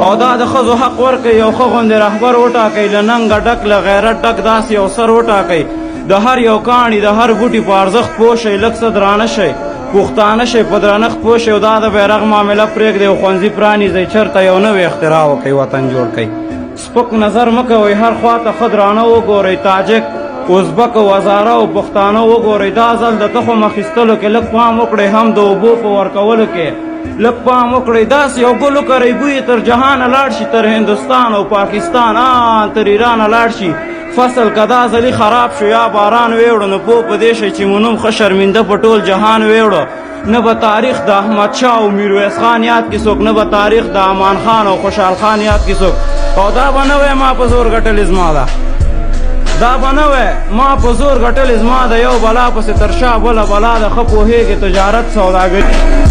او دا د ښځو حق ورکړئ، یو ښه غوندې رهبر وټاکئ، له ننګه ډک له غیرت ډک داسې یو سر وټاکئ. د هر یو کاڼي د هر بوټي په ارزښت پوه شئ، لږ څه درانه شئ، پښتانه شئ، په درنښت پوه شئ. او دا د بیرغ معامله پرېږدئ او ښوونځي پرانیزئ، چېرته یو نوې اختراع وکړئ، وطن جوړ کړئ. سپک نظر مه کوئ، هر خوا ته ښه درانه وګورئ، تاجک، ازبک او هزاره او پښتانه وګورئ. دا ځل د تخم اخیستلو کې لږ پام وکړئ، هم د اوبو په ورکولو کې لږ پام وکړئ. داسې یو ګل وکرئ، بوی یې تر جهانه لاړ شي، تر هندوستان او پاکستان آن تر ایرانه لاړ شي. فصل که دا ځلي خراب شو یا باران ویوړو، نو پوه په دې شئ چې مو نوم ښه شرمنده په ټول جهان ویوړو. نه به تاریخ د احمد شاه او میرویس خان یاد کی څوک، نه به تاریخ د امان خان او خوشحال خان یاد کی څوک. او دا به نه وای ما په زور ګټلې زما ده، دا به نه وای ما په زور ګټلې زما ده، یو بلا پسې تر شا بله بلا ده. ښه پوهېږې تجارت سوداګري.